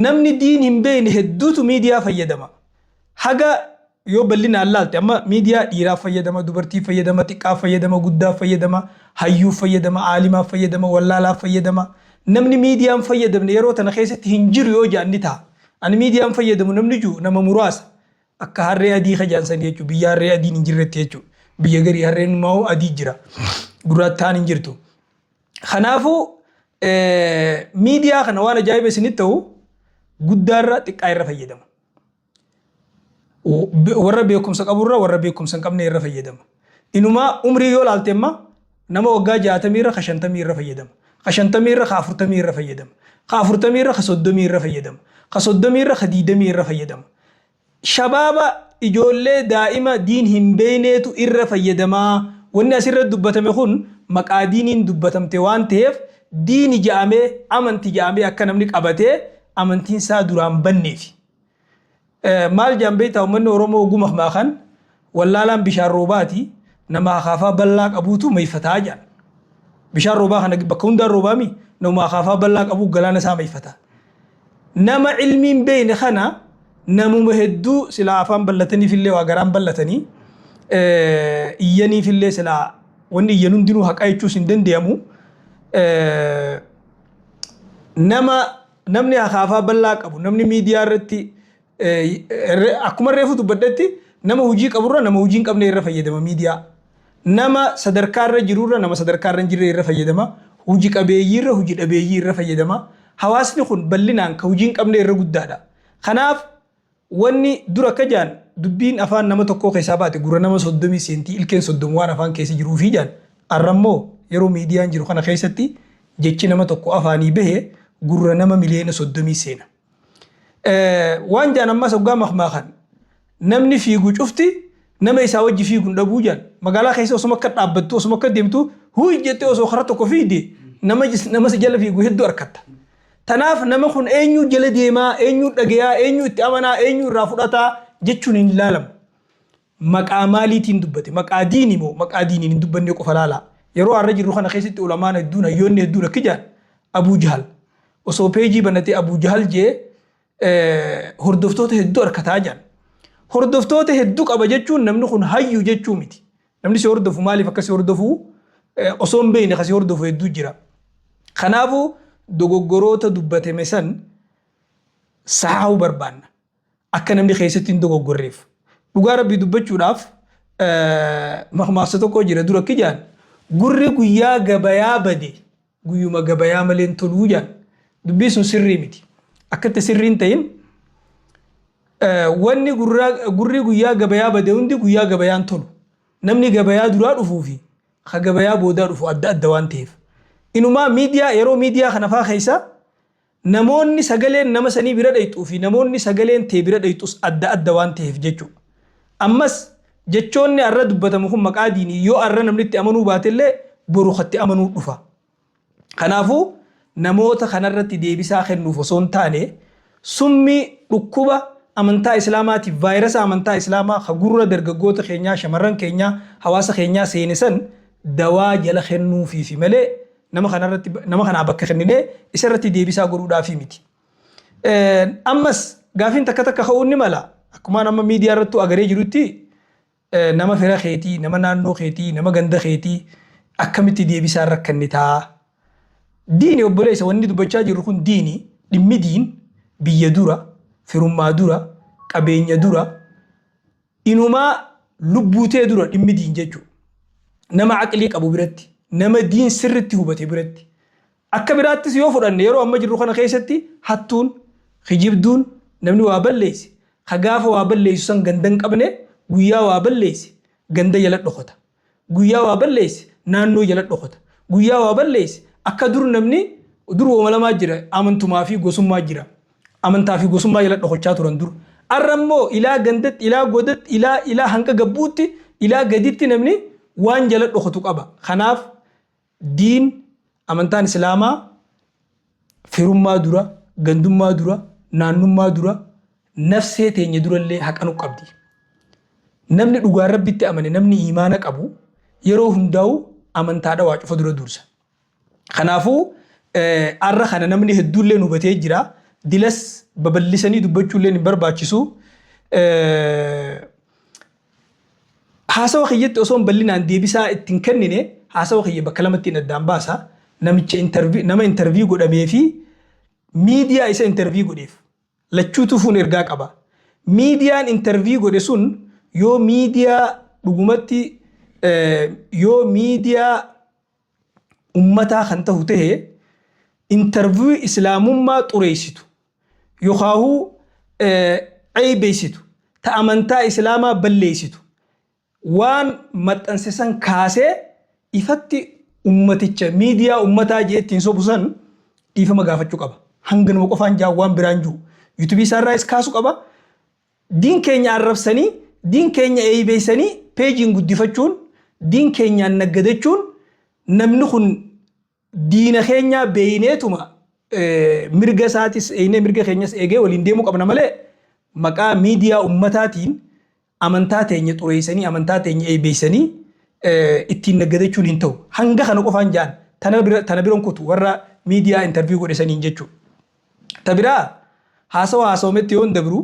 Namni diin hin beekne hedduutu miidiyaa fayyadama. Haga yoo bal'inaan laalte amma miidiyaa dhiiraaf fayyadama, dubartiif fayyadama, xiqqaaf fayyadama, guddaaf fayyadama, hayyuuf fayyadama, aalimaaf fayyadama, wallaalaaf fayyadama. Namni miidiyaa hin fayyadamne yeroo tana keessatti hin jiru yoo jedhan ni ta'a. Ani miidiyaa hin fayyadamu namni jiru nama muraasa. Akka harree adii ka jedhan sanii jechuudha. Biyya harree adiin hin jirretti jechuudha. Biyya garii harreen immoo adii jira. Gurraattaan hin jirtu. Kanaafuu miidiyaa kana waan ajaa'iba isinitti ta'u guddaarra xiqqaa irra fayyadama. Warra beekumsa qaburra warra beekumsa hin qabne irra fayyadama. Inumaa umrii yoo laalte amma nama waggaa 60 irra ka 50 irra fayyadama. Ka 50 irra ka 40 irra fayyadama. Ka 40 irra ka 30 irra fayyadama. Ka 30 irra ka 20 irra fayyadama. Shabaaba ijoollee daa'ima diin hin beeyneetu irra fayyadamaa. Wanni asirra dubbatame kun maqaa diiniin dubbatamte waan ta'eef diini ja'amee amanti ja'amee akka namni qabatee amantiin isaa duraan banneefi. Maal ja'an beektaa uummanni Oromoo oguu makmaakan wallaalaan bishaan roobaati nama akaafaa bal'aa qabuutu mayfataa ja'an. Bishaan roobaa kana bakka hundaan roobaami nama akaafaa bal'aa qabu galaana isaa mayfata. Nama ilmii hin beekne kana namuma hedduu silaa afaan bal'ataniifillee waa garaan bal'atanii iyyaniifillee silaa wanni iyyan hundinuu haqa jechuus hin dandeeyamu. Nama namni akaafaa bal'aa qabu namni miidiyaa irratti akkuma reefu dubbadhetti nama hojii qaburra nama hojii hin qabne irra fayyadama miidiyaa. Nama sadarkaa irra jirurra nama sadarkaa irra hin jirre irra fayyadama. Hojii qabeeyyiirra hojii dhabeeyyii irra fayyadama. Hawaasni kun bal'inaan ka hojii hin qabne irra guddaadha. Kanaaf wanni dur akka jaan dubbiin afaan nama tokkoo keessaa baate gurra nama 30 seentii ilkeen 30 waan afaan keessa jiruufii jaan arra immoo yeroo miidiyaan jiru kana keessatti jechi nama tokko afaanii bahe gurra nama miliyoona 30 seena. Waan jaan ammas hoggaa makmaakan namni fiigu cufti nama isaa wajji fiigu hin dhabuu jaan magaalaa keessa osuma akka dhaabbattu osuma akka deemtu huuy jettee osoo karaa tokko fiigde nama nama si jala fiigu hedduu arkatta. Tanaaf nama kun eenyu jala deemaa eenyu dhagayaa eenyu itti amanaa eenyu irraa fudhataa jechuun hin ilaalamu. Maqaa maaliitiin dubbate maqaa diini moo maqaa diiniin hin dubbannee qofa laalaa. Yeroo har'a jirru kana keessatti ulamaan hedduun hayyoonni hedduun akki jaan Abuu Jahal osoo peejii banatee Abuu Jahal jee hordoftoota hedduu arkataa jaan. Hordoftoota hedduu qaba jechuun namni kun hayyu jechuu miti. Namni si hordofu maaliif akka si hordofu osoo hin beekne ka si hordofu hedduu jira. Kanaafuu dogoggoroota dubbatame san sahaahuu barbaanna. Akka namni keessatti hin dogoggorreef. Dhugaa Rabbii dubbachuudhaaf makmaaksa tokko jira dura akki jaan gurri guyyaa gabayaa bade guyyuma gabayaa malee hin toluu jaan. Dubbii sun sirrii miti. Akkatti sirrii hin ta'in wanni gurri guyyaa gabayaa bade hundi guyyaa gabayaan tolu. Namni gabayaa duraa dhufuu fi ka gabayaa boodaa dhufu adda adda waan ta'eef. Inumaa miidiyaa yeroo miidiyaa kana faa keessa namoonni sagaleen nama sanii bira dhayxuu fi namoonni sagaleen tee bira dhayxus adda adda waan ta'eef jechuudha. Ammas jechoonni arra dubbatamu kun maqaa diinii yoo arra namni itti amanuu baatellee boru katti amanuu dhufa. Kanaafuu namoota kanarratti deebisaa kennuuf osoo hin taane summii dhukkuba amantaa Islaamaatiif vaayirasa amantaa Islaamaa ka gurra dargaggoota keenyaa shamarran keenyaa hawaasa keenyaa seene san dawaa jala kennuufiifi malee nama kanarratti nama kanaa bakka kenninee isarratti deebisaa godhuudhaafii miti. Ammas gaafiin takka takka ka'uun ni mala. Akkumaan amma miidiyaa irrattuu agaree jirutti nama fira keetii, nama naannoo keetii, nama ganda keetii akkamitti deebisaa irra kennitaa? Diini obboleessa wanni dubbachaa jirru kun diini dhimmi diin biyya dura, firummaa dura, qabeenya dura, inumaa lubbuu tee dura dhimmi diin jechuudha. Nama aqlii qabu biratti, nama diin sirritti hubate biratti. Akka biraattis yoo fudhanne yeroo amma jirru kana keessatti hattuun, kijibduun, namni waa balleesse, ka gaafa waa balleessu san ganda hin qabne guyyaa waa balleesse ganda jala dhokata. Guyyaa waa balleesse naannoo jala dhokata. Guyyaa waa balleesse akka dur namni dur wooma lamaa jira amantumaa fi gosummaa jira. Amantaa fi gosummaa jala dhokachaa turan dur. Arra immoo ilaa gandatti, ilaa godatti, ilaa ilaa hanga gabbuutti, ilaa gaditti namni waan jala dhokatu qaba. Kanaaf Diin, amantaan Islaamaa firummaa dura, gandummaa dura, naannummaa dura, nafsee teenya durallee haqa nu qabdi. Namni dhugaan Rabbitti amane, namni iimaana qabu yeroo hundaa'u amantaadha waa cufa dura dursa. Kanaafuu arra kana namni hedduullee hubatee jira. Dilas babal'isanii dubbachuulleen hin barbaachisu. Haasawa kiyyatti osoo hin bal'inaan deebisaa itti hin kennine haasawa kiyya bakka lamattiin addaan baasa. Namicha interview nama interview godhamee fi miidiyaa isa interview godheef. Lachuu tufuun ergaa qaba. Miidiyaan interview godhe sun yoo miidiyaa dhugumatti yoo miidiyaa ummataa kan tahu tahe interview islaamummaa xureessitu yookaahuu ceeybeessitu ta amantaa islaamaa balleessitu waan maxxanse san kaasee ifatti ummaticha miidiyaa ummataa jee ittiin sobu san dhiifama gaafachuu qaba. Hanganuma qofaan jaa waan biraan jiru. Yuutubii isaarraayis kaasu qaba. Diin keenya arrabsanii, diin keenya eeybeessanii peejiin guddifachuun, diin keenyaan naggadachuun namni kun diina keenyaa beeyneetuma mirga isaatis eeynee mirga keenyas eegee waliin deemuu qabna malee maqaa miidiyaa ummataatiin amantaa teenya xureessanii amantaa teenya eeybeessanii ittiin naggadachuun hin ta'u. Hanga kana qofaan ja'an tana biran kutu warra miidiyaa interview godhe saniin jechuudha. Ta biraa haasawa haasawametti yoon dabru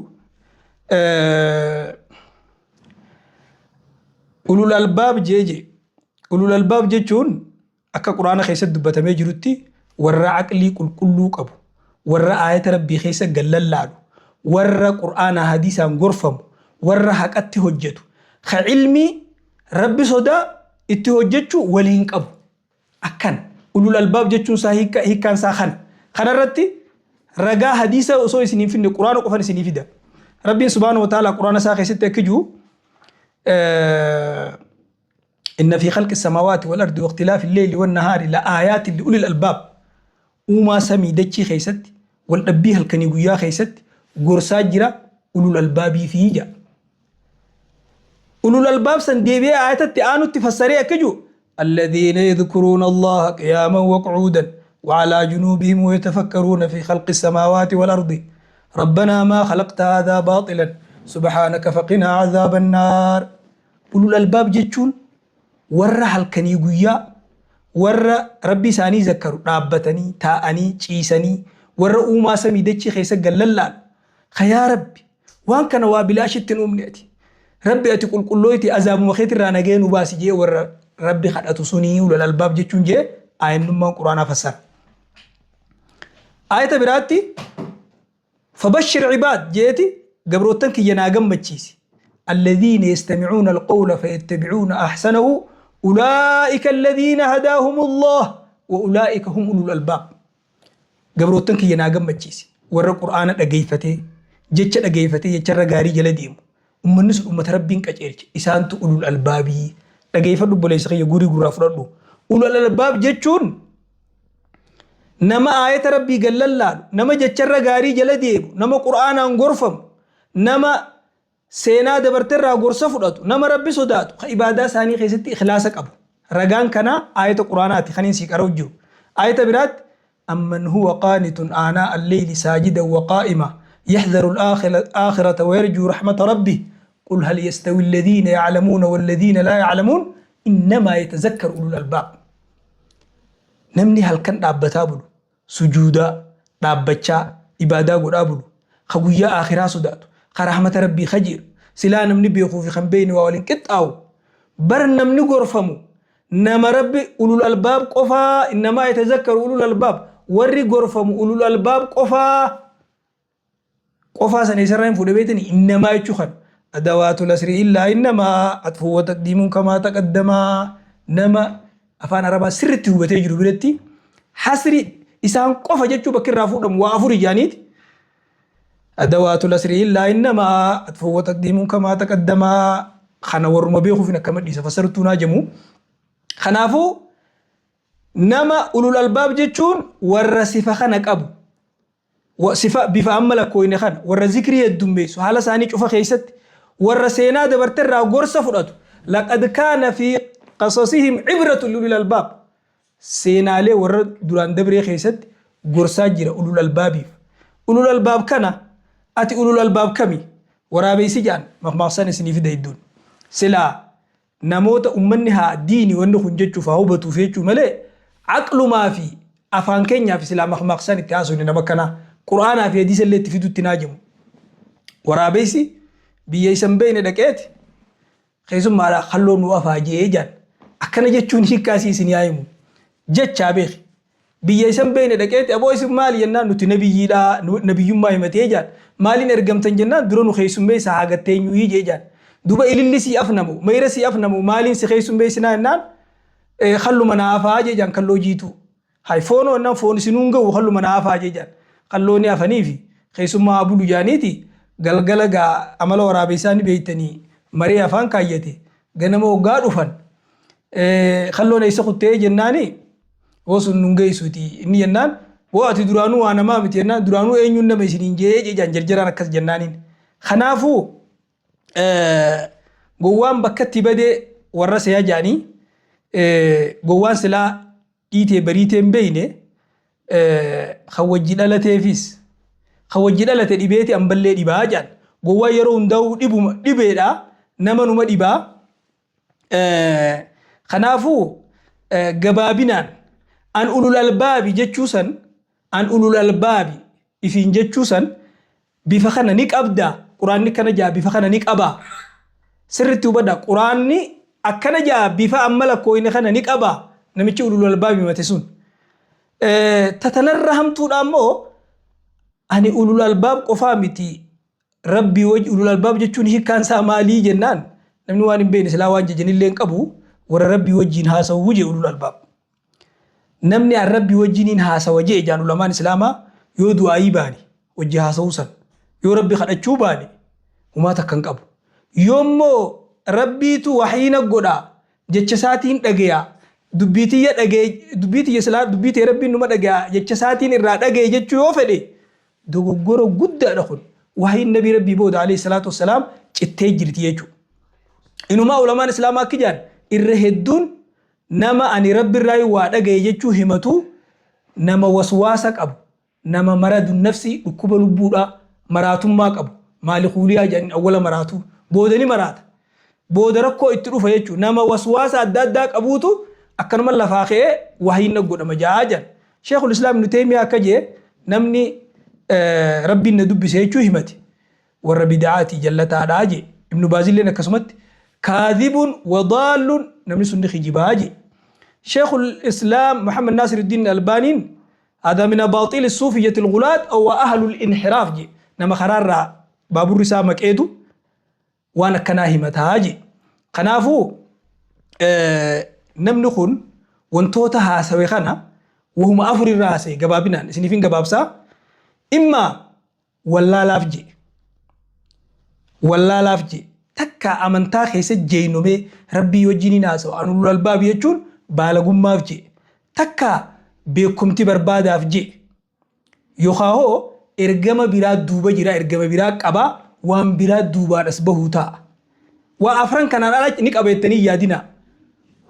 ulul albaab jee jee ulul albaab jechuun akka quraana keessatti dubbatamee jirutti warra aqlii qulqulluu qabu warra aayata rabbii keessa gallallaalu warra qur'aana hadiisaan gorfamu warra haqatti hojjetu ka ilmii rabbi sodaa itti hojjechuu waliin qabu Akkana. Ulul albaab jechuun isaa hiikka hiikkaan isaa kana. Kana irratti ragaa hadiisa osoo isin hin finne quraana qofan isinii fida. Rabbiin subhaanahu wa ta'ala quraana isaa keessatti akka jiru inna fi khalqi samaawaati wal ardi waqtilaafi lleyli wan nahaari la aayaatin li ulil albaab. Uumaa samii dachii keessatti wal dhabbii halkanii guyyaa keessatti gorsaa jira ulul albaabii fi jedha. Ulul albaab san deebi'ee aayatatti aanutti fassaree akka jiru alladhiina yadhkuruuna Allaha qiyaaman wa qu'uudan wa alaa junuubihim wa yatafakkaruuna fi khalqi samaawaati wal ardi rabbanaa maa khalaqta haadhaa baaxilan subhaanaka faqinaa cadhaaba annaar. Ulul albaab jechuun warra halkanii guyyaa warra rabbi isaanii zakkaru dhaabbatanii taa'anii ciisanii warra uumaa samii dachii keessa gallallaalu ka yaa rabbi Waan kana waa bilaashitti hin uumne ati. Rabbi ati qulqullooyti azaabuma keetirraa nagaya nu baasi jee warra Rabbi kadhatu sunii ulal albaab jechuun jee aayannummaan quraanaa fassara. Aayata biraatti fabashshir ibaad jeeti gabroottan kiyya naa gammachiisi. Alladhiina yastami'uuna alqawla fayattabi'uuna ahsanahu ulaa'ika alladhiina hadaahumullah wa ulaa'ika hum ulul albaab. Gabroottan kiyya naa gammachiisi. Warra Qur'aana dhageeyfatee, jecha dhageeyfatee jecharra gaarii jala deemu. Ummanni sun ummata Rabbiin qaceelche. Isaantu ulul albaabii. Dhageeyfadhu obboleessa kiyya guurii gurraa fudhadhu. Ulul albaab jechuun nama aayata Rabbii gad lallaalu, nama jecharra gaarii jala deemu, nama Qur'aanaan gorfamu, nama Seenaa dabarterraa gorsa fudhatu, nama Rabbi sodaatu, ka ibaadaa isaanii keessatti ikhlaasa qabu. Ragaan kanaa aayata Qur'aanaati kaniin sii qara'u jiru. Aayata biraatti amman huwa qaanitun aanaa alleyli saajidan wa qaa'ima yaxdaru al-aakhirata wa yarjuu rahmata rabbih qul hal yastawi alladhiina ya'lamuuna walladhiina laa ya'lamuun innamaa yatazakkaru ulul albaab. Namni halkan dhaabbataa bulu sujuudaa, dhaabbachaa, ibaadaa godhaa bulu, ka guyyaa aakhiraa sodaatu, ka rahmata Rabbii kajeelu, silaa namni beekuu fi kan beeyne waa wal hin qixxaawu. Bar namni gorfamu nama Rabbi ulul albaab qofaa, innamaa yatazakkaru ulul albaab, warri gorfamu ulul albaab qofaa. Qofaa sana eessarraa hin fuudhe beektani innamaa jechuu kana. Adawaatul asri illaa innamaa atfuu wa taqdiimuun kamaa taqaddamaa nama afaan arabaa sirriitti hubatee jiru biratti hasri isaan qofa jechuu bakki irraa fuudhamu waa afuri jaaniiti. Adawaatul asri illaa innamaa atfuu wa taqdiimuun kamaa taqaddamaa kana warruma beekuuf hin akkama dhiisa fassartuu naa jamu. Kanaafuu nama ulul albaab jechuun warra sifa kana qabu Sifa bifa amma lakkooyne kana warra zikrii heddummeessu haala isaanii cufa keessatti warra seenaa dabarte irraa gorsa fudhatu laqad kaana fi qasasihim cibratun liulil albaab seenaalee warra duraan dabree keessatti gorsaa jira ulul albaabiif ulul albaab kana ati ulul albaab kami waraabeysi ja'an makmaaksan isinii fida hedduun silaa namoota ummanni haa diini wanni kun jechuuf haa hubatuuf jechuu malee aqlumaa fi afaan keenyaaf silaa makmaaqsaan itti haasofne nama akkanaa Qur'aanaa fi hadiisa illee itti fidutti hin haajamu. Waraabessi biyya isa hin beekne dhaqeeti keessummaadha kalloo nu afaa je'ee jaan. Akkana jechuun hiikkaa isii isin yaa himu. Jechaa beeki. Biyya isa hin beekne dhaqeeti aboo isin maali jennaan nuti nabiyyiidha nabiyyummaa himatee jaan. Maaliin ergamtan jennaan dura nu keessummeessa haa gatteenyuuyii jee jaan. Duuba ililli sii afnamu mayra sii afnamu maaliin si keessummeessinaa jennaan kalluma naa afaa jee jaan kalloo jiituu. Hay foonoo jennaan foon isinuu hin gahu kalluma naa afaa jee jaan. Kalloo ni afaniifi keessummaa haa bulu jaaniiti galgala gaa amala waraabessaa ni beektanii maree afaan kaayyate ganama hoggaa dhufan kalloon eessa kuttee jennaani woo sun nun geessuuti inni jennaan woo ati duraanuu waa namaa miti jennaan duraanuu eenyuun nama isiniin jee jaan jarjaraan akkas jennaaniin. Kanaafuu gowwaan bakkatti badee warra seeyaa jaanii gowwaan silaa dhiitee bariitee hin beeyne kan wajji dhalateefis kan wajji dhalate dhibeeti amballee dhibaa jaan gowwaan yeroo hundaa'uu dhibuma dhibeedha nama numa dhibaa. Kanaafuu gabaabinaan an ulul albaabi jechuu san an ulul albaabi ifiin jechuu san bifa kana ni qabda quraanni akkana jaa bifa kana ni qabaa sirritti hubadha quraanni akkana jaa bifa amma lakkooyne kana ni qabaa namichi ulul albaabi mate sun tatanarra hamtuudha ammoo ani ulul albaab qofaa miti Rabbii waj ulul albaab jechuun hiikkaan isaa maalii jennaan namni waan hin beekne silaa waan jajanillee hin qabu warra Rabbii wajjiin haasawuu jee ulul albaab. Namni an Rabbii wajjiniin haasawa jee jaan ulamaan islaamaa yoo du'aayii baane wajji haasawuu san yoo Rabbi kadhachuu baane humaa takka hin qabu. Yoommoo Rabbiitu waxyii na godhaa jecha isaatiin dhageya dubbii tiyya dhagee dubbii tiyya silaa dubbii tee Rabbiin numa dhageya jecha isaatiin irraa dhagaye jechuu yoo fedhe Dogoggora guddaadha kun. Wahyiin Nabii Rabbii booda alayhi salaatu wassalaam cittee jirti jechuudha. Inumaa ulamaan Islaamaa akki jedhan irra hedduun nama ani Rabbi irraa waa dhagaye jechuu himatu nama waswaasa qabu, nama maradu nafsii dhukkuba lubbuudhaa maraatummaa qabu, maalikuuliyaa jedhaniin awwala maraatuu booda ni maraata. Booda rakkoo itti dhufa jechuudha. Nama waswaasa adda addaa qabuutu akkanuma lafaa ka'ee wahyiin na godhama ja'aa jedhan. Sheekul Islaam Ibnu Teeymiyaa akka jee namni Rabbiin na dubbise jechuu himate warra bid'aati jallataadha jee. Ibnu Baazilleen akkasumatti kaadhibun wadaallun namni sun ni kijibaa jee. Sheekul Islaam Muhammad Naasiruddin Albaaniin hada min abaaxiili suufiyyati al-ghulaat aw ahlul inhiraaf jee. Nama karaarraa baaburri isaa maqeetu waan akkanaa himataa jee. Kanaafuu namni kun wantoota haasawe kana wahuma afur irraa haasawe gabaabinaan isiniifin gabaabsaa. Imma wallaalaaf jee. Wallaalaaf jee. Takka amantaa keessa jeeynomee rabbii wajjin hin haasawu anulul albaab jechuun baalagummaaf jee. Takka beekumti barbaadaaf jee. Yookaa hoo ergama biraa duuba jira, ergama biraa qaba, waan biraa duubaan as bahuu taa'a. Waa afran kanaan ala ni qaba jettanii hin yaadinaa.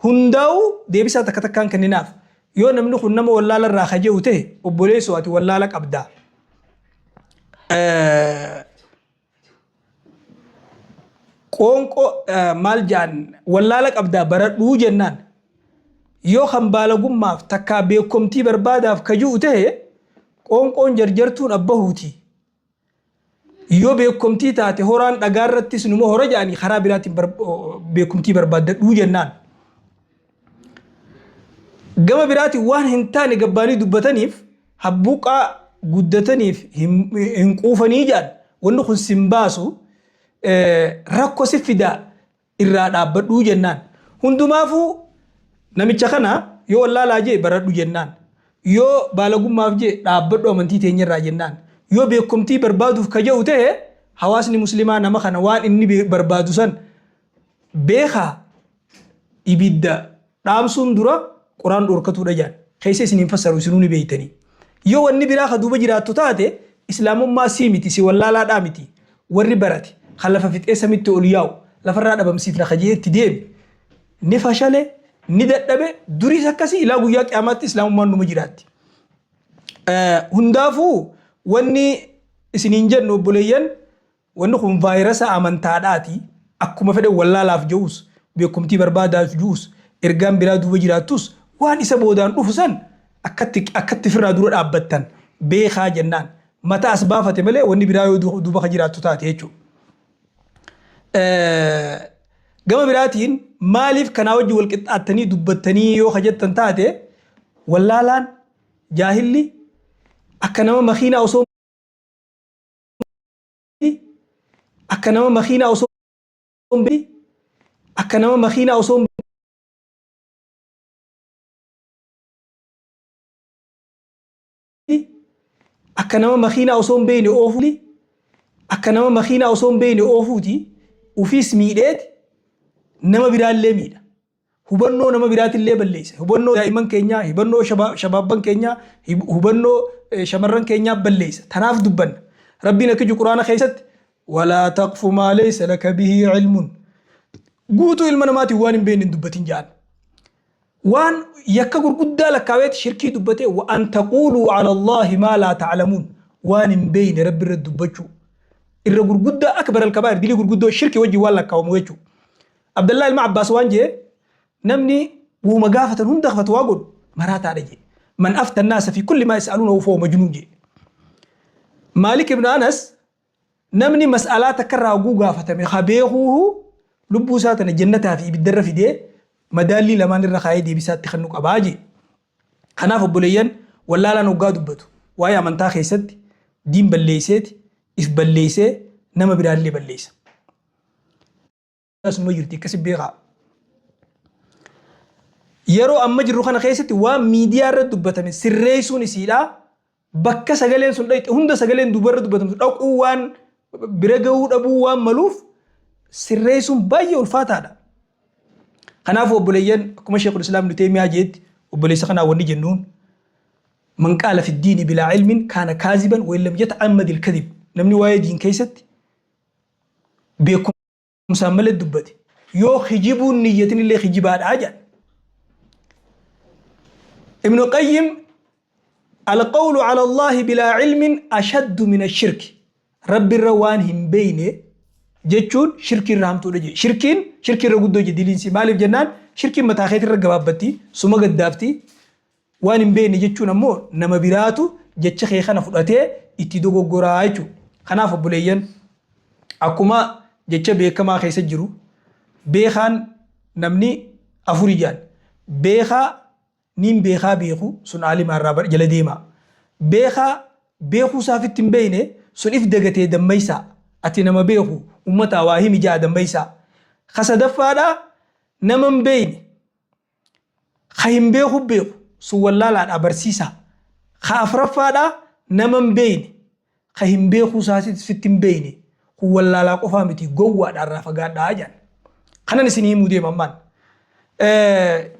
Hundaa'uu deebisaa takka takkaan kenninaaf. Yoo namni kun nama wallaala irraa ka je'u ta'e obboleessoo ati wallaala qabda. Qoonqoo maal ja'an wallaala qabdaa baradhuu jennaan. Yoo kan baalagummaaf takkaa beekomtii barbaadaaf ka ji'u tahe qoonqoon jarjartuun abbahuuti. Yoo beekomtii taate horaan dhagaa irrattis numa hora ja'anii karaa biraatiin beekumtii barbaaddadhuu jennaan. Gama biraatiin waan hin taane gabbaanii dubbataniif habbuuqaa guddataniif hin quufanii jedhan wanni kun sin baasu rakko si fida irraa dhaabbadhuu jennaan. Hundumaafuu namicha kana yoo wallaalaa jee baradhu jennaan. Yoo baalagummaaf jee dhaabbadhu amantii teenyarraa jennaan. Yoo beekumtii barbaaduuf ka jedhu ta'e hawaasni muslimaa nama kana waan inni barbaadu san beekaa ibidda dhaamsuun dura quraan dhoorkatuudha jaan. Keessa isin hin fassaru isinuu ni beeytanii. Yoo wanni biraa ka duuba jiraattu taate islaamummaa sii miti si wallaalaadhaa miti. Warri barate kan lafa fixee samitti ol yaa'u lafarraa dhabamsiifna ka je'ee itti deeme ni fashale ni dadhabe duriis akkasii ilaa guyyaa qiyaamaatti islaamummaan numa jiraatti. Hundaafuu wanni isiniin jennu obboleeyyan Wanni kun vaayirasa amantaadhaati. Akkuma fedhe wallaalaaf je'us, beekumtii barbaadaaf ju'us, ergaan biraa duuba jiraattus waan isa boodaan dhufu san akkatti akkatti firraa dura dhaabbattan beekaa jennaan. Mata as baafate malee wanni biraa yoo duuba ka jiraattu taate jechuudha. Gama biraatiin maaliif kanaa wajji wal qixxaattanii dubbattanii yoo ka jettan taate, wallaalaan jaahilli akka nama makiinaa osoo akka nama makiinaa osoo akka nama makiinaa osoo akka nama makiinaa osoo hin beekne oofu akka nama makiinaa osoo hin beekne oofuuti. Ufiis miidheeti nama biraallee miidha. Hubannoo nama biraatillee balleessa. Hubannoo daa'imman keenyaa, hubannoo shabaabban keenyaa, hubannoo shamarran keenyaa balleessa. Tanaaf dubbanna. Rabbiin akka jiru Quraana keessatti, walaa taqfu maa laysa laka bihii ilmun. Guutuu ilma namaatiin waan hin beekne hin dubbatin jedhan. Waan yakka gurguddaa lakkaaweeti shirkii dubbatee, wa an taquuluu ala Allaahi maa laa ta'lamuun, waan hin beeyne Rabbi irra dubbachuu irra gurguddaa, akbar alkabaa'ir, dilii gurguddoo shirkii wajjin waan lakkaawamu jechuu. Abdallaa ilma Abbaas waan jee, namni wuma gaafatan hunda fatwaa godhu maraataadha jee. Man afta naasa fi kulli maa yas'aluunahu fahuwa majnuun jee. Maalik ibn Anas, namni mas'alaa takka irraa hogguu gaafatame ka beekuuhu lubbuu isaa tana jannataa fi ibiddarra fidee madaallii lamaan irra kaayee deebisaatti kennu qabaa jee. Kanaaf obboleeyyan, wallaalaan hoggaa dubbatu waa'ee amantaa keessatti diin balleeyseeti if balleeysee nama biraallee balleeysa. Asuma jirti, akkasi beekaa. Yeroo amma jirru kana keessatti waan miidiyaa irra dubbatame sirreessuun isiidha. Bakka sagaleen sun dhaqxe hunda sagaleen duubarra dubbatamtu dhaquu waan bira gahuu dhabuu waan maluuf sirreessuun baay'ee ulfaataadha. Kanaafuu obboleeyyan, akkuma Sheekul Islaam Ibn Taymiyaa jeetti, obboleessa kanaa wanni jennuun, man qaala fi diini bilaa ilmin kaana kaaziban wa in lam yata'ammad al-kadhib, namni waa'ee diin keessatti beekumsaan malee dubbate yoo kijibuun niyyatin illee kijibaadha jedhan. Ibn Qayyim, alqawlu ala Allaahi bilaa ilmin ashaddu min ashirki, Rabbi irra waan hin beeyne jechuun shirkii irra hamtuudha jedhe. Shirkiin shirkii irra guddoo jedhe diliinsi. Maaliif jennaan, shirkiin mataa keetii irra gabaabbatti, suma gaddaafti. Waan hin beekne jechuun ammoo nama biraatu jecha kee kana fudhatee itti dogoggoraa jechuudha. Kanaaf obboleeyyan, akkuma jecha beekamaa keessa jiru, beekaan namni afuri jedhan. Beekaa niin beekaa beeku, sun aalimaa irraa jala deemaa. Beekaa beekuu isaafitti hin beekne, sun if dagatee dammaysaa. Ati nama beeku ummataa waa himi ja'a dammaysaa. Ka sadaffaadhaa nama hin beekne, ka hin beeku beeku, sun wallaalaadha, barsiisaa. Ka afraffaadhaa nama hin beekne, ka hin beekuu isaasitti hin beekne, kun wallaalaa qofaa miti, gowwaadha, irraa fagaadhaa jedhan. Kanan isin himuu deema ammaan.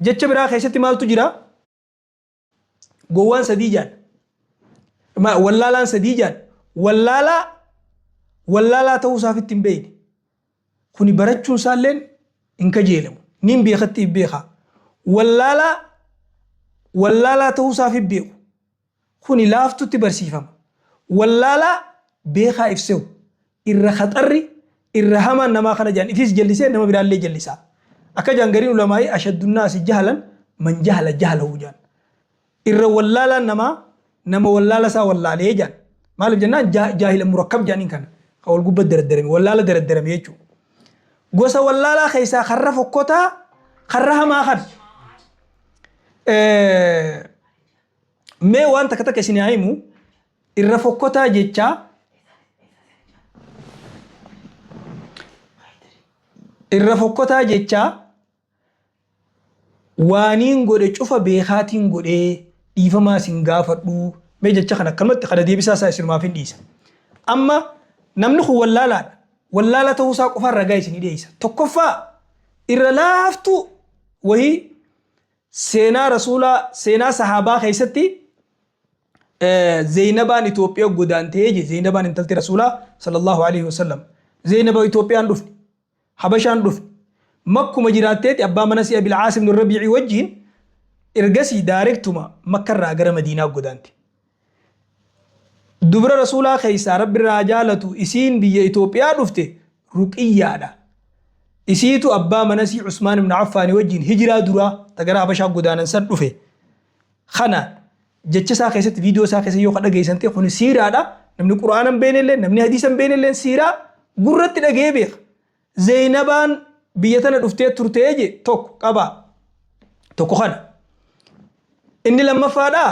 Jecha biraa keessatti maaltu jira? Gowwaan sadii jedhan. Wallaalaan sadii jedhan. Wallaalaa wallaalaa ta'uu isaafitti hin beekne. Kuni barachuun isaalleen hin kajeelamu. Niin beekatti if beekaa. Wallaalaa wallaalaa ta'uu isaaf hin beeku. Kuni laaftutti barsiifama. Wallaalaa beekaa if sehu. Irra khaxarri, irra hamaan namaa kana jedhan, ifis jallisee nama biraallee jallisaa. Akka jedhan gariin ulamaa'ii, ashaddunnaasi jahlan man jahala jahlahu jedhan. Irra wallaalaan namaa nama wallaala isaa wallaalee jedhan. Maaliif jennaan, jaahila murakkab jedhaniin kana. Kan wal gubbatti daraddarame, wallaala daraddarame jechuudha. Gosa wallaalaa keessaa karra fokkotaa, karra hamaa kana. Mee waan takka takka isin haa himu. Irra fokkotaa jechaa, irra fokkotaa jechaa, waaniin godhe cufa beekaatiin godhee dhiifamaa isin gaafadhu. Mee jecha kana akkanumatti kana deebisaa isaa isinumaaf hin dhiisa. Amma namni kun wallaalaadha. Wallaala ta'uu isaa qofaan ragaa isinii dhiyeessa. Tokkoffaa, irra laaftuu wayii seenaa rasuulaa, seenaa sahaabaa keessatti Zeynabaan Itoophiyaa godaantee je. Zeynabaan intalti rasuulaa sallallahu alaihi wasallam. Zeynaba Itoophiyaan dhufne. Habashaan dhufne. Makkuma jiraatteeti abbaa mana si'a Bilcaas ibn Rabiici wajjiin ergasii daarektuma Makkarraa gara Madiinaa godaante. Dubra rasuulaa keessaa Rabbi irraa jaalatu isiin biyya Itoophiyaa dhufte Ruqiyyaadha. Isiitu abbaa manasii Usmaan ibn Affaani wajjiin hijiraa duraa ta gara Habashaa godaanan san dhufe. Kana jecha isaa keessatti, viidiyoo isaa keessatti yoo ka dhageessan ta'e, kuni siiraadha. Namni Qur'aana hin beekne illee, namni hadiisa hin beekne illee siiraa gurratti dhaga'ee beeka. Zeeynabaan biyya tana dhuftee turtee je tokko qabaa. Tokko kana. Inni lammaffaadhaa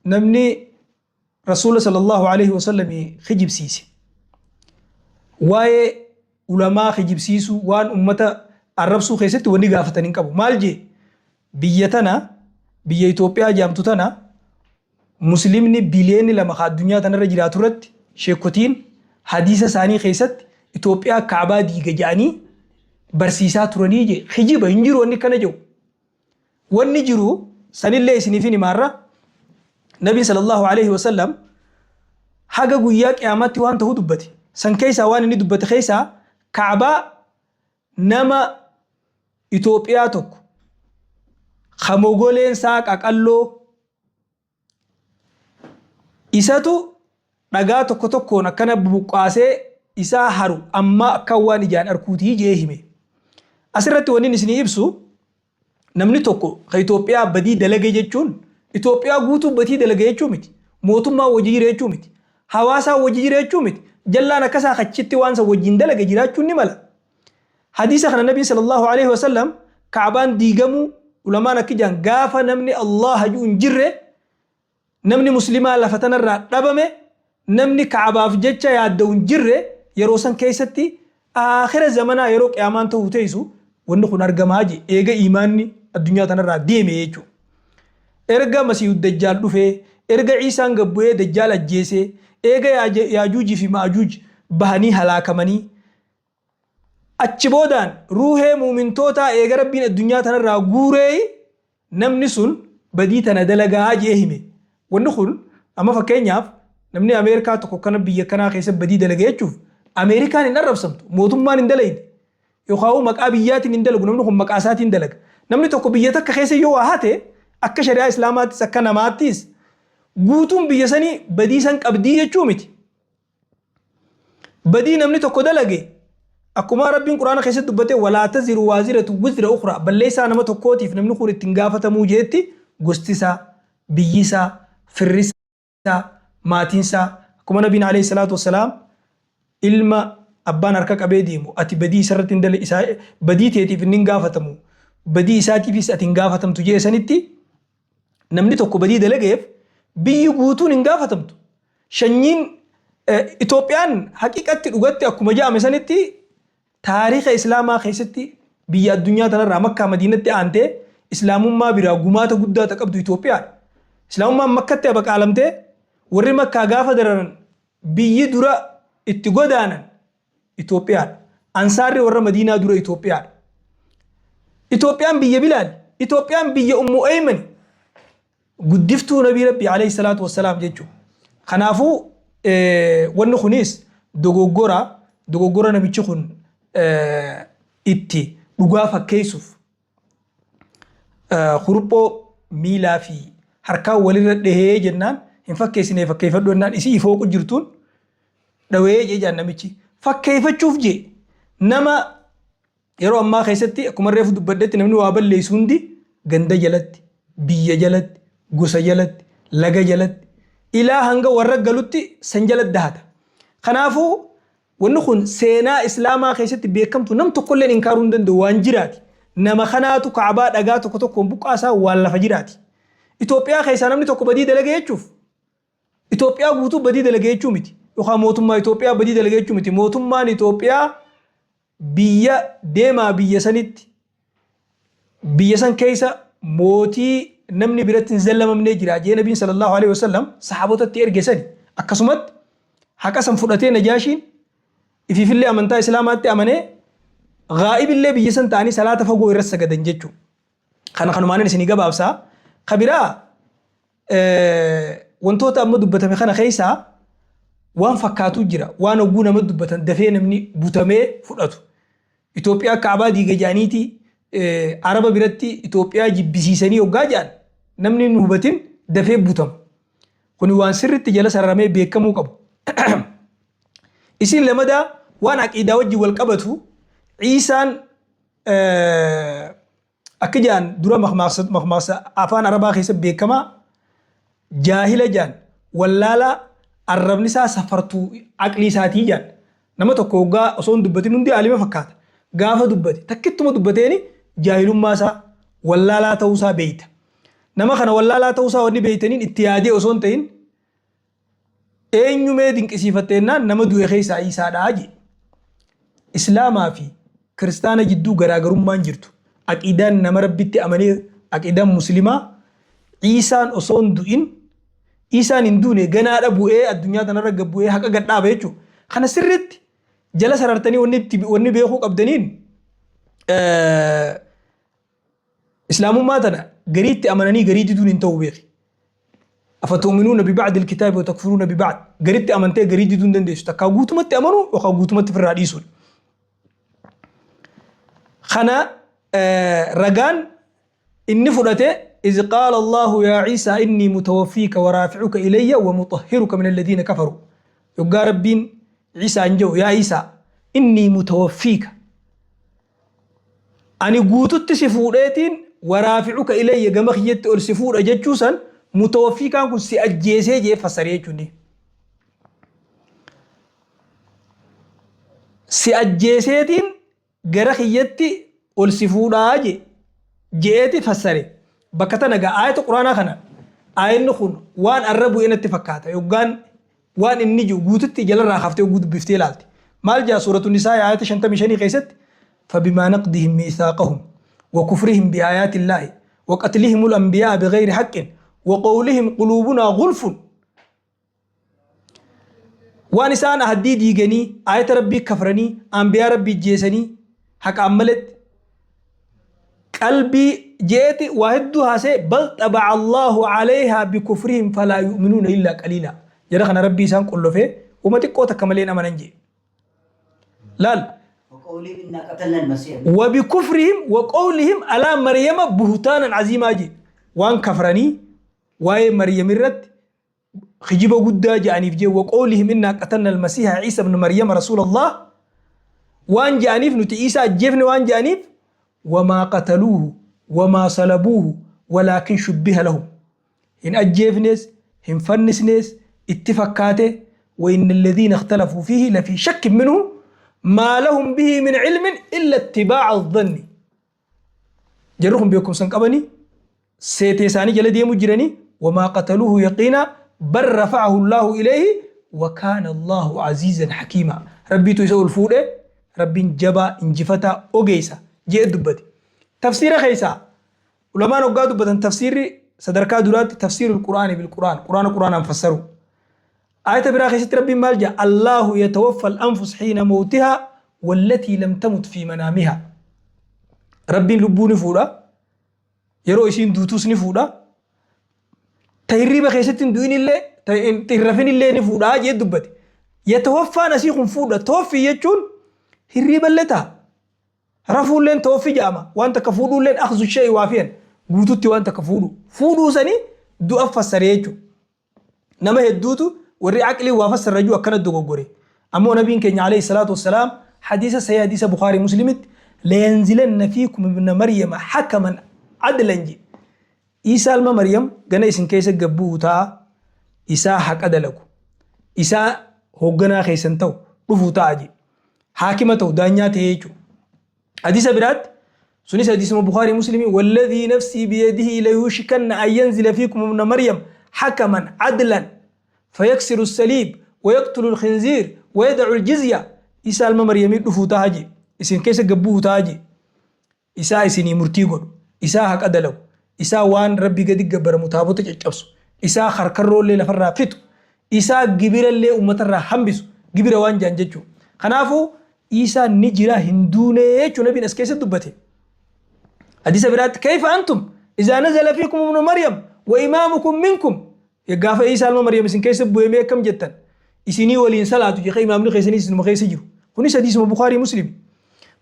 namni Rasuula sallallahu alaihi wasallam kijibsiise. Waa'ee ulamaa kijibsiisuu waan ummata arrabsuu keessatti wanni gaafatan hin qabu. Maal jee biyya tana biyya Itoophiyaa jaamtu tana muslimni biliyoonni 2 ka addunyaa tanarra jiraatu irratti sheekotiin hadiisa isaanii keessatti Itoophiyaa kaabaa diiga jedhanii barsiisaa turanii jee kijiba hin jiru wanni kana jedhu. Wanni jiru sanillee isiniifin himaarra Nabiin sallallahu alaihi wasallam haga guyyaa qiyaamaatti waan ta'uu dubbate. San keessaa waan inni dubbate keessaa Ka'baa nama Itoophiyaa tokko ka mogoleen isaa qaqalloo Isatu dhagaa tokko tokkoon akkana bubuqqaasee isaa haru ammaa akkan waan ijaan arkuutii je'ee hime. Asirratti wannin isinii ibsu namni tokko ka Itoophiyaa badii dalage jechuun Itoophiyaa guutuu badii dalage jechuu miti. Mootummaa wajji jira jechuu miti. Hawaasaa wajji jira jechuu miti. Jallaan akkasaa kachitti waan san wajjin dalage jiraachuun ni mala. Hadiisa kana Nabiin sallallahu alaihi wasallam Ka'baan diigamuu ulamaan akki jedhan gaafa namni Allaha ji'u hin jirre namni muslimaa lafa tanarraa dhabame namni Ka'baaf jecha yaadda'u hin jirre yeroo san keessatti aakhira zamanaa yeroo qiyaamaan ta'uu teessu wanni kun argamaa je eega iimaanni addunyaa tanarraa deeme jechuudha. Erga Masiihu Dajjaal dhufee, erga Iisaan gad bu'ee Dajjaal ajjeesee, eega Yaajuujii fi Ma'ajuuj bahanii halaakamanii, Achi boodaan ruuhee mu'mintootaa eega Rabbiin addunyaa tanarraa guureeyi namni sun badii tana dalagaa je'ee hime. Wanni kun amma fakkeenyaaf namni Ameerikaa tokko kana biyya kanaa keessa badii dalage jechuuf Ameerikaan hin arrabsamtu, mootummaan hin dalayne yookaan maqaa biyyaatiin hin dalagu namni kun maqaa isaatiin dalaga. Namni tokko biyya takka keessa yoo waa hate akka shari'aa Islaamaattis akka namaattis guutuun biyya sanii badii san qabdii jechuu miti. Badii namni tokko dalage akkuma Rabbiin Quraana keessatti dubbate walaa taziru waaziratu wizra ukhraa balleessaa nama tokkootiif namni kun ittiin gaafatamuu jeetti gosti isaa, biyyi isaa, firri isaa, maatiin isaa akkuma Nabiin alayhi salaatu wassalaam ilma abbaan harka qabee deemu ati badii isarratti hin dale isaa badii teetiif inni hin gaafatamu badii isaatiifis ati hin gaafatamtu jee sanitti namni tokko badii dalageef biyyi guutuun hin gaafatamtu. Shanyiin Itoophiyaan haqiqatti dhugatti akkuma ja'ame sanitti taariika Islaamaa keessatti biyya addunyaa tanarraa Makkaa Madiinatti aantee Islaamummaa biraa gumaata guddaa ta qabdu Itoophiyaadha. Islaamummaan Makkatti abaqaalamtee warri Makkaa gaafa dararan biyyi dura itti godaanan Itoophiyaadha. Ansaarri warra Madiinaa dura Itoophiyaadha. Itoophiyaan biyya Bilaali. Itoophiyaan biyya Ummu Aymani. Guddiftuu Nabii Rabbii alayhi salaatu wassalaam jechuudha. Kanaafuu wanni kunis dogoggora dogoggora namichi kun itti dhugaa fakkeessuuf Kuruphoo miilaa fi harkaan walirra dhahee jennaan hin fakkeessinee fakkeeffadhu jennaan isii ifooqu jirtuun dhawee jee jaan namichi. Fakkeeffachuuf jee nama yeroo ammaa keessatti akkuma reefu dubbadhetti namni waa balleessu hundi ganda jalatti, biyya jalatti, gosa jalatti, laga jalatti ilaa hanga warra galutti san jalatti dahata. Kanaafuu Wanni kun seenaa Islaamaa keessatti beekamtu nam tokkolleen inkaaruu hin danda'u waan jiraati. Nama kanaatu Ka'abaa dhagaa tokko tokkoon buqqaasaa waan lafa jiraati. Itoophiyaa keessaa namni tokko badii dalage jechuuf Itoophiyaa guutuu badii dalage jechuu miti. Yookaan mootummaa Itoophiyaa badii dalage jechuu miti. Mootummaan Itoophiyaa biyya deemaa biyya sanitti biyya san keessa mootii namni biratti hin zallamamnee jira jee nabiin sallallahu alaihi wasallam sahaabotatti erge sani akkasumatti haqa san fudhatee najaashiin ifiifillee amantaa islaamaatti amanee gaa'ibillee biyya san ta'anii salaata fagoo irra sagadan jechuu kana kanumaanin isinii gabaabsaa ka biraa wantoota amma dubbatame kana keessaa waan fakkaatu jira waan hogguu nama dubbatan dafee namni butamee fudhatu Itoophiyaa kaabaa diiga jedhaniiti Araba biratti Itoophiyaa jibbisiisanii hoggaa jedhan namni hin hubatin dafee butama. Kuni waan sirritti jala sararamee beekamuu qabu. Isin lamadaa waan aqiidaa wajjin wal qabatu Ciisaan Akka ja'an dura makmaaksa afaan Arabaa keessa beekamaa jaahila ja'an Wallaalaa arrabni isaa safartuu aqlii isaatii jaan. Nama tokko hoggaa osoo hin dubbatin hundi aalima fakkaata. Gaafa dubbate takkittuma dubbateeni jaahilummaa isaa wallaalaa ta'uu isaa beeyta. Nama kana wallaalaa ta'uu isaa wanni beeytaniin itti yaadee osoo hin ta'in eenyu mee dinqisiifatte jennaan nama du'e keessaa Iisaadha jee. Islaamaa fi kiristaana jidduu garaagarummaan jirtu aqiidaan nama Rabbitti amanee aqiidaan muslimaa Iisaan osoo hin du'in Iisaan hin duune ganaadha bu'ee addunyaa tanarra gad bu'ee haqa gad dhaaba jechuudha. Kana sirriitti jala sarartanii wanni itti wanni beekuu qabdaniin Islaamummaa tana gariitti amananii garii diduun hin ta'u beeki. Afatu'minuuna biba'dil kitaabi wa takfuruuna biba'd. Garitti amantee garii diduu hin dandeessu. Takkaa guutumatti amanuu yookaan guutumatti ofirraa dhiisuudha. Kana ragaan inni fudhate iz qaala Allahu yaa Ciisaa innii mutawaffiika wa raafi'uka ilayya wa mutahhiruka min alladhiina kafaru. Yoggaa Rabbiin Ciisaan jedhu yaa Ciisaa innii mutawaffiika Ani guututti si fuudheetiin waraafi'uka ilayya gama kiyyatti ol si fuudha jechuu san mutawaffiikaan kun si ajjeesee jee fassaree jechuun. Si ajjeeseetiin gara kiyyatti ol si fuudhaa jee je'eeti fassare. Bakka tana gaa aayata quraanaa kana aayanni kun waan arra bu'e natti fakkaata yoggaan Waan inni ji'u guututti jalarraa kaaftee hogguu dubbiftee ilaalte. Maal ja'a suuratu Nisaa'i aayata 55 keessatti فبما نقضهم ميثاقهم وكفرهم بآيات الله وقتلهم الأنبياء بغير حق وقولهم قلوبنا غلف waan isaan ahaddii diiganii aayata rabbii kafranii anbiyaa rabbii jeesanii haqaan maletti qalbii jeeti waa hedduu haasee bal xaba'a Allaahu alayhaa bikufrihim falaa yu'minuuna illaa qaliilaa jara kana rabbii isaan qollofee wama xiqqoo takka malee hin amanan jee laal وقولهم إنا قتلنا المسيح وبكفرهم وقولهم على مريم بهتانا عظيما jee waan kafranii waa'ee Maryam irratti kijiba guddaa ja'aniif jee waqoolihim innaa qatalna almasiiha ciisa ibn maryama rasuulallah waan ja'aniif nuti Iisaa ajjeefne waan ja'aniif wamaa qataluuhu wamaa salabuuhu walaakin shubbiha lahum hin ajjeefnees hin fannisnees itti fakkaate wa inna alladhiina ikhtalafuu fiihi lafii shakkin minhu maa lahum bihi min cilmin illa ittibaaca dhanni Jarri kun beekumsa hin qabanii seetee isaanii jala deemu jiranii wamaa qataluuhu yaqiinaa bal rafa'ahu Allaahu ilayhi wa kaana Allaahu aziizan hakiimaa. Rabbiitu isa ol fuudhe Rabbiin jabaa injifataa ogeessa je'e dubbate. Tafsiira keessaa ulamaan hoggaa dubbatan tafsiirri sadarkaa duraatti tafsiirul qur'aani bil qur'aan qur'aana qur'aanaan fassaru. Aayata biraa keessatti Rabbiin maal jedha? Allaahu yatawaffal anfus hiina mawtihaa wallatii lam tamut fi manaamihaa. Rabbiin lubbuu ni fuudha. Yeroo isiin duutus ni fuudha. Ta hirriiba keessatti hin du'in illee ta hin rafin illee ni fuudha jee dubbate. Yatawaffaan asii kun fuudha. Tawaffii jechuun hirriiba illee ta'a. Rafuulleen tawaffii jedhama. Waan takka fuudhuulleen akhzu shay'i waafiyan guututti waan takka fuudhu. Fuudhuu sanii du'a fassaree jechuudha. Nama hedduutu warri aqliin waa fassarra jiru akkana dogoggore. Ammoo nabiin keenya alayhi salaatu wassalaam hadiisa sahih hadiisa Bukhaarii Muslimitti layanzilanna fiikum ibna Maryama hakaman adlan jedhe. Iisaa ilma Maryam gana isin keessa gad bu'u ta'a isaa haqa dalagu isaa hoogganaa keessan ta'u dhufu ta'a jedhe. Haakima ta'u daanyaa ta'ee jechuudha. Hadiisa biraatti sunis hadiisuma Bukhaarii Muslimii walladhii nafsii biyadihi layuushikanna an yanzila fiikum ibna Maryam hakaman adlan fayaksiru saliib wayaqtulu alkhinziir wayadacu aljizya Isaa ilma Maryamii dhufuu ta'a jee isin keessa gad bu'uu ta'a jee isaa isinii murtii godhu isaa haqa dalagu isaa waan rabbi gadi gabbaramu taabota caccabsu isaa harkarroollee lafarraa fixu isaa gibirallee ummatarraa hambisu gibira waan jaan jechuu kanaafuu Iisaan ni jira hin duune jechuu nabiin as keessatti dubbate. Hadiisa biraatti kayfa antum izaa nazala fiikum ibnu Maryam wa imaamukum minkum gaafa Iisaa ilma Maryam isin keessa bu'e mee akkam jettan isinii waliin salaatu jedhee imaamni keessanii isinuma keessa jiru. Kunis hadiisuma Bukaarii Muslim.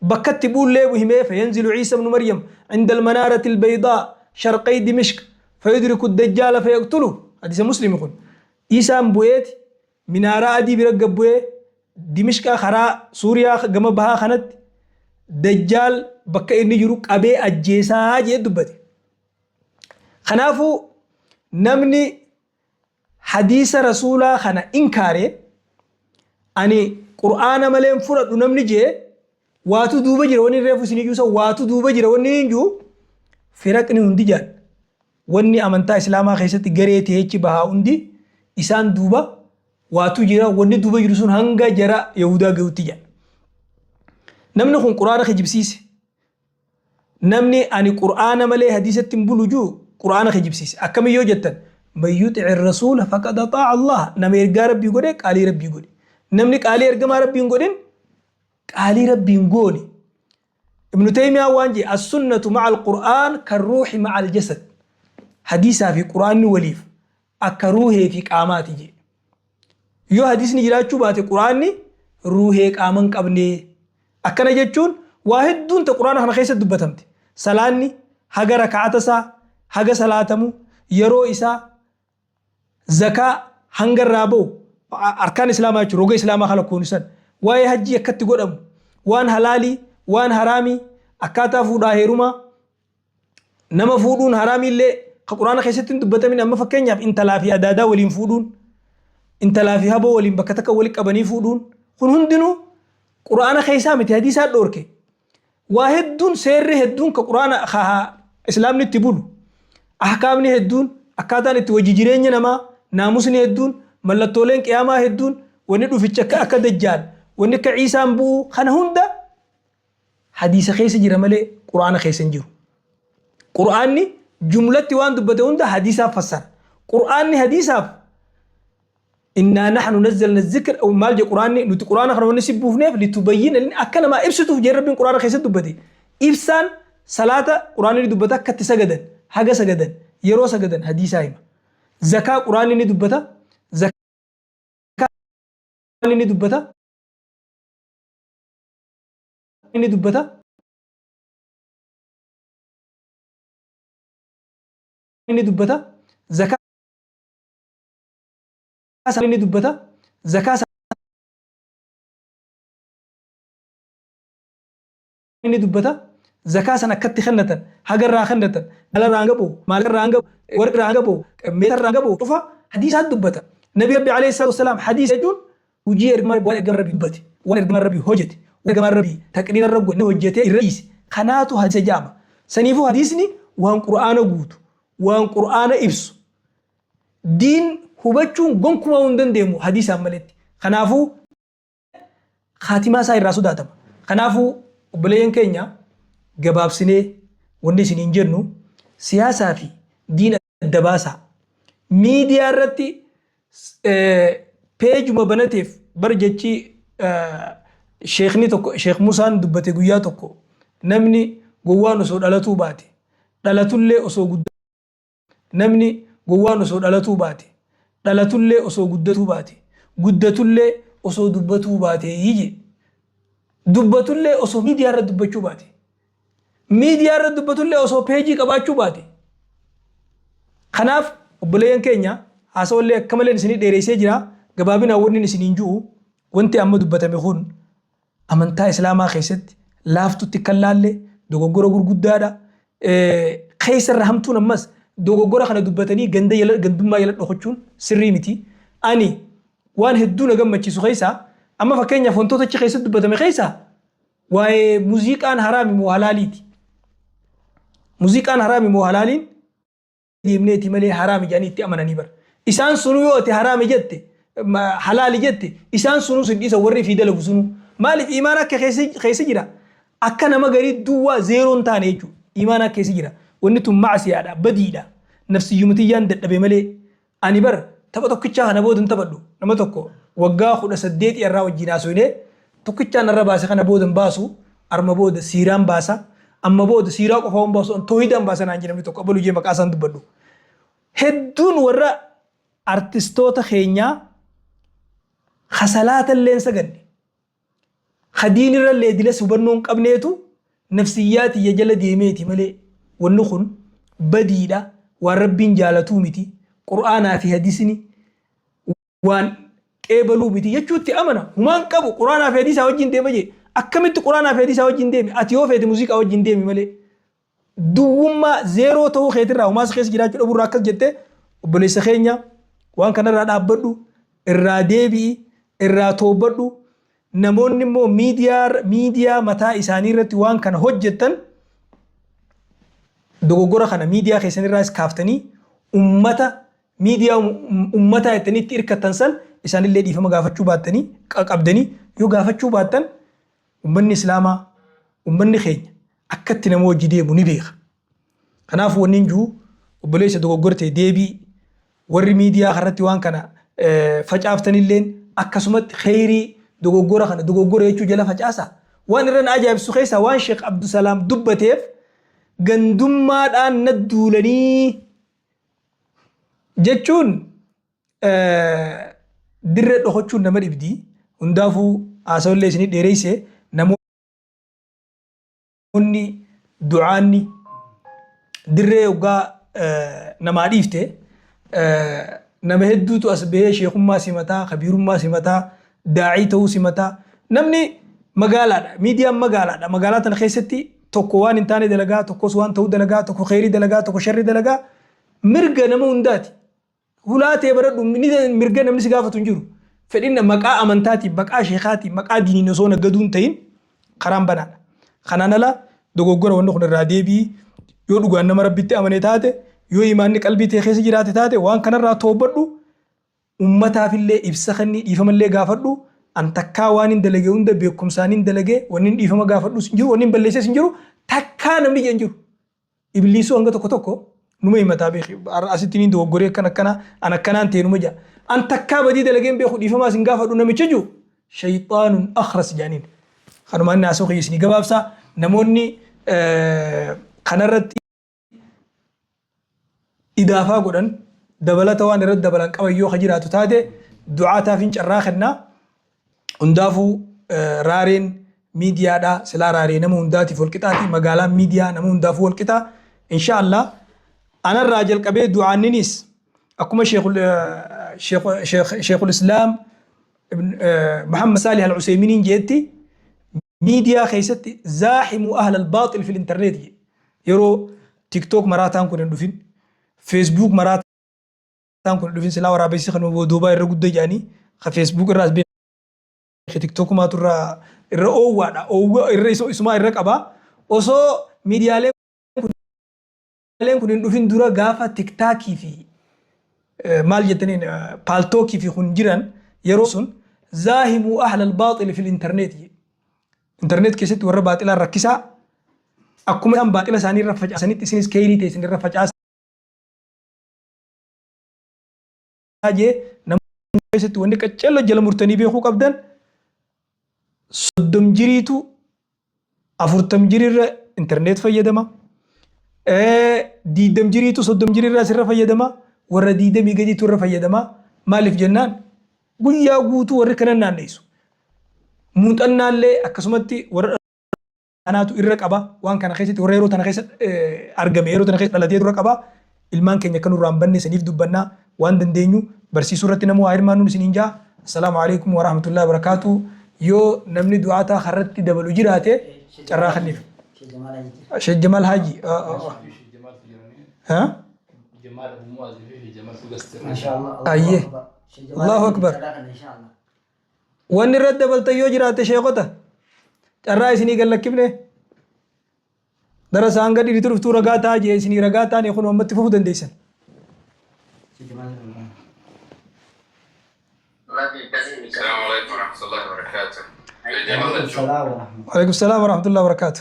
Bakka itti bu'ullee himee fayanzilu Iisa ibnu Maryam inda almanaarati albaydaa sharqay Dimishq fayudriku dajjaala fayaqtulu hadiisa Muslimi kun. Iisaan bu'eeti Minaaraa adii bira gad bu'ee Dimishqaa karaa Suuriyaa gama bahaa kanatti Dajjaal bakka inni jiru qabee ajjeesaa jee dubbate. Kanaafuu namni Hadiisa Rasuulaa kana inkaare, ani Qur'aana malee hin fudhadhu namni jee, waatu duuba jira. Wanni reefu isinii juusa waatu duuba jira. Wanni hin jiru firaqni hundi jaan, wanni amantaa Islaamaa keessatti garee teechi bahaa hundi isaan duuba waatu jira. Wanni duuba jiru sun hanga jara Yahudaa gahutti jaan. Namni kun Qur'aana kijibsiise. Namni ani Qur'aana malee hadiisatti hin bulu jiru Qur'aana kijibsiise. Akkami yoo jettan, man yuxi'i rasuula faqad axaa'a Allah. Nama ergaa Rabbii godhe qaalii Rabbii godhe. Namni qaalii ergamaa Rabbii hin godhin qaalii Rabbii hin goone. Ibnu Taymiyaa waan jedhe, as-sunnatu ma'a al-Qur'aan kan ruuhi ma'a al-jasad. Hadiisaa fi Qur'aanni waliif akka ruuhee fi qaamaati jedhe. Yoo hadiisni jiraachuu baate Qur'aanni ruuhee qaama hin qabne. Akkana jechuun waa hedduun ta Qur'aana kana keessatti dubbatamte. Salaanni haga raka'ata isaa, haga salaatamu, yeroo isaa, zakaa hanga irraa ba'u, arkaan Islaamaa jechuun roga Islaamaa kan lakkoofnu san, waa'ee hajjii akkatti godhamu, waan halaalii, waan haraamii, akkaataa fuudhaa heerumaa, nama fuudhuun haraamiillee ka Qur'aana keessatti hin dubbatamin. Amma fakkeenyaaf intalaa fi adaadaa waliin fuudhuun, intalaa fi haboo waliin bakka takka walitti qabanii fuudhuun kun hundinuu Qur'aana keessaa miti, hadiisaa dhoorke. Waa hedduun, seerri hedduun ka Qur'aana ka Islaamni itti bulu, ahkaamni hedduun, akkaataan itti wajji jireenya namaa, naamusni hedduun, mallattooleen qiyaamaa hedduun, wanni dhuficha akka Dajjaal, wanni akka Ciisaan bu'uu, kana hunda hadiisa keessa jira malee Qur'aana keessa hin jiru. Qur'aanni jumlatti waan dubbate hunda hadiisaaf fassara. Qur'aanni hadiisaaf innaa nahnu nazzalna zikra maal jedhe Qur'aanni? Nuti Qur'aana kana wanni si buufneef litubayyina akka namaa ibsituuf jedhe Rabbiin Qur'aana keessatti dubbate. Ibsaan salaata Qur'aanni ni dubbata, akka itti sagadan, haga sagadan, yeroo sagadan hadiisaa hima. Zakaa Qur'aanni ni dubbata. Zakaa ni dubbata. Ni dubbata. Ni dubbata. Zakaa ni dubbata. Zakaa ni dubbata. Zakaa san akkatti kennatan, haga irraa kennatan, dhala irraa hanga ba'u, maallaqa irraa hanga, warqi irraa hanga ba'u, meeshaa irraa hanga ba'u cufa hadiisaan dubbata. Nabi Rabbi alayhi salaatu wassalaam hadiisa jechuun hojii ergamaa, waan ergamaan Rabbii dubbate, waan ergamaan Rabbii hojjete, waan ergamaan Rabbii taqriira irra godhe, hojjetee irra dhiise, kanaatu hadiisa jedhama. Saniifuu hadiisni waan Qur'aana guutu, waan Qur'aana ibsu. Diin hubachuun gonkumaa hin dandeemu hadiisaan maletti. Kanaafuu kaatimaa isaa irraa sodaatama. Kanaafuu obboleeyyan keenya, gabaabsinee wanni isiniin jennu, siyaasaa fi diin adda baasaa. Miidiyaa irratti peejuma banateef bar jechi sheekni tokko, Sheek Musaan dubbate guyyaa tokko, namni gowwaan osoo dhalatuu baate, dhalatullee osoo guddatu, namni gowwaan osoo dhalatuu baate, dhalatullee osoo guddatuu baate, guddatullee osoo dubbatuu baate je, dubbatullee osoo miidiyaa irra dubbachuu baate, miidiyaa irra dubbatullee osoo peejii qabaachuu baate. Kanaaf obboleeyyan keenya, haasawallee akka malee isinii dheereessee jira. Gabaabinaan wanni isiniin jiru, wanti amma dubbatame kun amantaa Islaamaa keessatti laaftutti kan laalle dogoggora gurguddaadha. Keessa irra hamtuun ammas dogoggora kana dubbatanii ganda jala, gandummaa jala dhokachuun sirrii miti. Ani waan hedduu na gammachiisu keessaa, amma fakkeenyaaf wantoota achi keessatti dubbatame keessaa, waa'ee muuziqaan haraami moo halaaliiti? Muuziqaan haraami moo halaaliin deemneeti malee haraami jedhanii itti amananii bara. Isaan sunuu yoo ati haraami jette, halaali jette, isaan sunuu sin dhiisa, warri ifii dalagu sunuu. Maaliif? Imaan akka keessa jira. Akka nama garii duwwaa zeeroo hin taane jechuudha. Imaan akka keessa jira. Wanni tun maasiyaadha, badiidha. Nafsiyyumatiyyaan dadhabe malee ani bar tapha tokkichaa kana booda hin taphadhu. Nama tokko waggaa 18 irraa wajjin haasofnee tokkichaan irra baase, kana booda hin baasu, arma booda siiraan baasa, amma booda siiraa qofaa hin baasu, toohidaan baasa naan jedhe namni tokko, abalu jee maqaa isaan dubbadhu. Hedduun warra artistoota keenyaa kasalaata illee hin saganne, ka diinirra illee dilas hubannoo hin qabneetu nafsiyyaa tiyya jala deemeeti malee wanni kun badiidha, waan Rabbiin jaalatuu miti, Qur'aanaa fi hadisni waan qeebaluu miti jechuutti amana. Humaan qabu Qur'aanaa fi hadisaa wajjin deema jee. Akkamitti Qur'aanaa fi hadisaa wajjin deemi? Ati yoo feete muuziqaa wajjin deemi malee duwwummaa zeeroo ta'uu keetirraa, humaas keessa jiraachuu dhabuurraa akkas jette. Obboleessa keenya, Waan kanarraa dhaabbadhu, irraa deebi'i, irraa toobadhu. Namoonni immoo miidiyaa mataa isaanii irratti waan kana hojjettan dogoggora kana miidiyaa keessan irraas kaaftanii ummata miidiyaa ummataa jettanii itti hirkattan san isaanillee dhiifama gaafachuu baattanii qabdanii yoo gaafachuu baattan ummanni islaamaa ummanni keenya akkatti nama wajji deemu ni beeka. Kanaaf wanni hin jiru obboleessa dogoggortee deebii warri miidiyaa kanarratti waan kana facaaftanilleen akkasumatti kheyrii dogoggora kana dogoggora jechuu jala facaasa. Waan irra na ajaa'ibsu keessaa waan Sheekh Abdusalaam dubbateef gandummaadhaan na duulanii jechuun dirree dhokachuun nama dhibdi. Hundaafuu haasawallee isinii dheereyse namoonni du'aanni dirree hoggaa namaa dhiifte nama hedduutu as bahee sheekummaa simataa, kabiirummaa simataa, daa'ii ta'uu simataa. Namni magaalaadha. Miidiyaan magaalaadha. Magaalaa tana keessatti tokko waan hin taane dalagaa, tokkos waan ta'uu dalagaa, tokko kheyrii dalagaa, tokko sharrii dalagaa. Mirga nama hundaati. Hulaa tee baradhu ni mirga namni si gaafatu hin jiru. Fedhinna maqaa amantaatiin, maqaa sheekaatiin, maqaa diiniin osoo naggaduu hin ta'in karaan banaadha. Kanaan ala dogoggora wanni kun irraa deebi'i. Yoo dhugaan nama Rabbitti amane taate, yoo imaanni qalbii tee keessa jiraate taate waan kanarraa toobadhu. Ummataafillee ibsa kenni, dhiifamallee gaafadhu. An takkaa waan hin dalage hunda beekumsaan hin dalage, wanni hin dhiifama gaafadhus hin jiru, wanni hin balleesses hin jiru, takkaa namni jedhe hin jiru. Ibliisuu hanga tokko tokko numa himataa beeki. Har'a asitti niin dogoggoree akkana akkana an akkanaan ta'e numa jedha. An takkaa badii dalagee hin beeku dhiifamaas hin gaafadhu namicha jiru shayxaanun akhras jedhaniin. Kanumaan inni haasoo kiyya isinii gabaabsa. Namoonni kanarratti idaafaa godhan dabalata waan irratti dabalan qaban yoo ka jiraatu taate du'aataafin carraa kennaa. Hundaafuu raareen miidiyaadha. Silaa raaree nama hundaatiif wal qixaati. Magaalaan miidiyaa nama hundaafuu wal qixa. Insha Allah anarraa jalqabee du'aanninis akkuma Sheekul Islaam Muhammad Saalih Al-Useyminiin jeetti miidiyaa keessatti zaahimu ahla al-baaxil fil internet jedhe. Yeroo TikTok maraataan kun hin dhufin, Facebook maraataan Isaan kun dhufin silaa waraabessi kanuma duubaa irra gudda jedhanii ka Facebook irraas beeke TikTokumaatu irra irra oowwaadha. Oowwa irra isumaa irra qaba. Osoo miidiyaaleen kun hin dhufin dura gaafa TikTakii fi maal jettaniin Paaltookii fi kun jiran yeroo sun zaahimuu ahlal baaxili fil internet jedhe. Internet keessatti warra baaxilaan rakkisaa akkuma isaan baaxila isaanii irra facaasanitti isinis keeyrii teessan irra facaasaa jee namoota keessatti wanni qaccallo jala murtanii beekuu qabdan 30 jiriitu 40 jiriirra internet fayyadama. 20 jiriitu 30 jiriirra asirra fayyadama. Warra 20 gadiitu irra fayyadama. Maaliif jennaan guyyaa guutuu warri kanan naanneessu. Muuxannaallee akkasumatti warra kanaatu irra qaba. Waan kana keessatti warra yeroo tana keessa argame yeroo tana keessa dhalatee irra qaba. Ilmaan keenya akka nurraa hin banne saniif dubbannaa waan dandeenyu barsiisuu irratti namuu haa hirmaannuun isiniin jaa. Assalaamu alaikum wa rahmatullahi wa barakaatu. Yoo namni du'aataa karratti dabalu jiraate carraa kenniif. Sheekh Jamaal Haaji. Ayyee. Allahu Akbar. Wanni irratti dabaltan yoo jiraate sheekota carraa isinii gad lakkifne darasa hanga dhiriti dhuftuu ragaa ta'a jee isinii ragaa taane kun ammatti fufuu dandeessan. السلام عليكم ورحمة الله وبركاته. يا جماعة Waalaikum salaam wa rahmatullahi wa barakaatu.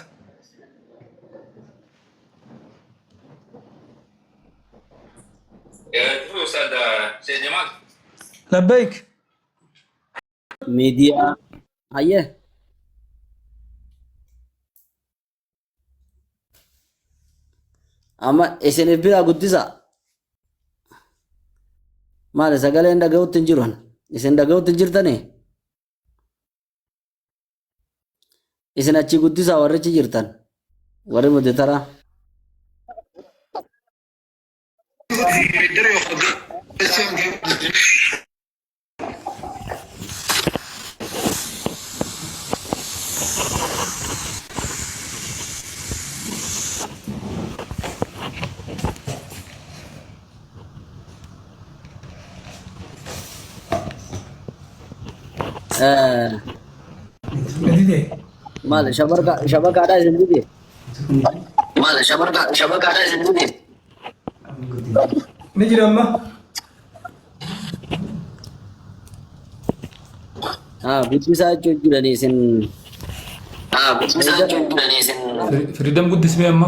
يا أستاذ شيخ جمال. Labbayk. Miidiyaa hayyee amma isiniif biraa guddisa. Maali sagaleen dhaga'utti hin jiru. Isin dhaga'utti hin jirtanii? Isin achi guddisaa warri achi jirtan. Warri muditaraa. Gadi ta'e. Maal shabakaadhaa isin dide? Maal shabakaadhaa isin dide? Ni jira amma. Haa guddisaa jechuun jiranii isin. Haa guddisaa jechuun jiranii isin. Freedom guddismee amma.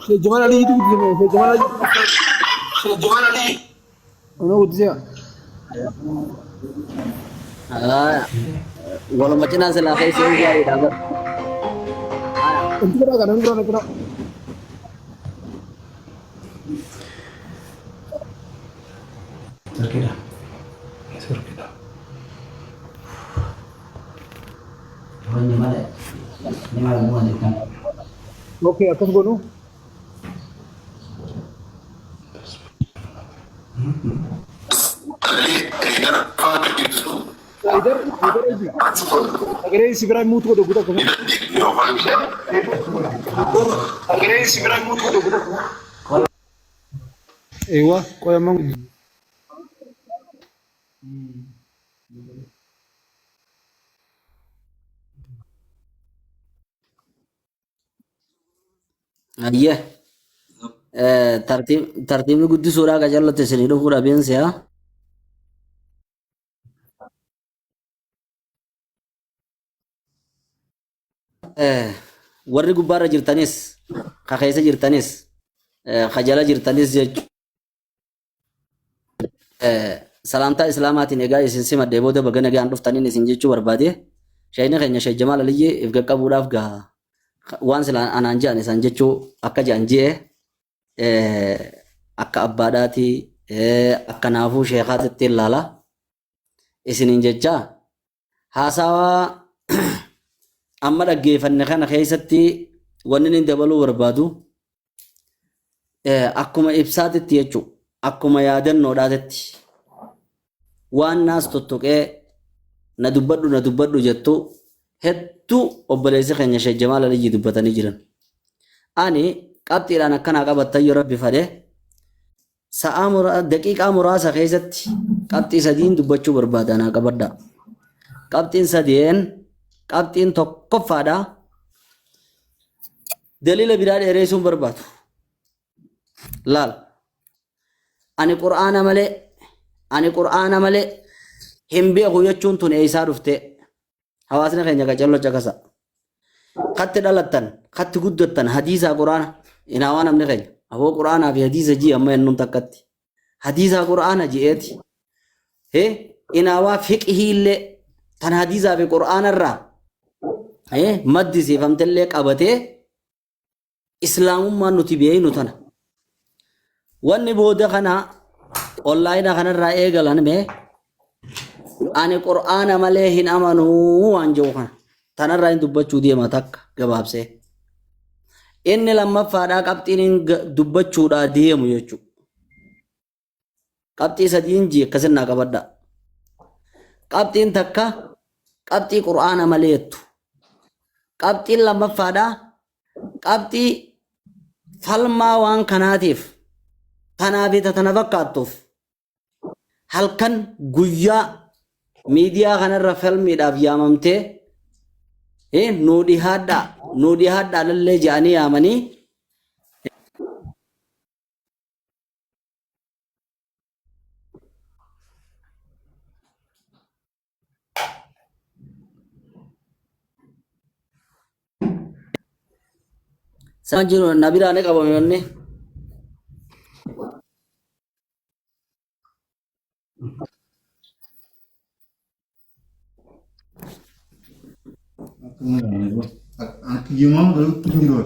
Sheikh Jamal Ali itu guddisee Sheikh Jamal Ali. Sheikh Jamal Ali. Ono guddisee. Haa waluma cinaa silaa keessa hin gaariidha bara. Inti bira kan namni bira bira. Sarkidha. Sarkidha. Okay akkas goonu. Haidar Haidar eji. Sagalee si biraa mute godhu guutuu akkasuma. Sagalee si biraa mute godhu guutuu akkasuma. Eewa qoyamman. Ayyee. Tartiibni guddisuudhaa qacarlotti isinii dhufuu dhabeensi haa. Warri gubbaarra jirtanis, ka keessa jirtanis, ka jala jirtanis jechuudha. Salaamtaa Islaamaatiin egaa isin simadhee booda baga nagaan dhuftaniin isin jechuu barbaade. Sheekni keenya Sheek Jamaal Aliyyii if qaqqabuudhaaf gaha. Waan silaa anaan jedhan isaan jechuu akka jedhan ji'e akka abbaadhaati akka naafuu sheekaatitti ilaala. Isiniin jecha haasawaa amma dhaggeeffanne kana keessatti wanni inni dabaluu barbaadu akkuma ibsaatitti jechuudha. Akkuma yaadannoodhaatitti waan naas tuttuqee na dubbadhu na dubbadhu jettu hedduu obboleessi keenya Sheek Jamaal Aliyyii dubbatanii jiran. Ani qabxiidhaan akkanaa qabattan yoo rabbi fedhe sa'aa daqiiqaa muraasa keessatti qabxii sadiin dubbachuu barbaada naa qabadha. Qabxiin sadeen qabxiin tokkoffaadha. Daliila biraa dheeressuun barbaadu. Laal. Ani Qur'aana malee ani Qur'aana malee hin beeku jechuun tun eessaa dhufte? Hawaasni keenya qacalloo caqasa. Katti dhalattan, katti guddattan hadiisaa Qur'aana. Inaawaa namni keenya. Aboo Qur'aanaa fi hadiisa jii amma ennuun takkatti. Hadiisaa Qur'aana ji'eeti. Hee inaawaa fiqhii illee tan hadiisaa fi Qur'aana irraa maddisiifamtellee qabatee Islaamummaan nuti beeynu tana. Wanni booda kana onlaayina kanarraa eegalan mee ani Qur'aana malee hin amanuu waan jedhu kana. Tanarraa hin dubbachuu deema takka gabaabsee. Inni lammaffaadhaa qabxiin hin dubbachuudhaa deemu jechuudha. Qabxii sadiin jii akkasin naa qabadhaa. Qabxiin takka qabxii Qur'aana malee jettu. Qabxiin lammaffaadhaa qabxii falmaa waan kanaatiif tanaa fi tana fakkaattuuf halkan guyyaa miidiyaa kanarra falmiidhaaf yaamamtee nuu dhihaadhaa nuu dhihaadhaa lallee jedhanii yaamanii Sama jiru na biraa ni qabame wanni. Akkiyyumaa galuutti hin jiru.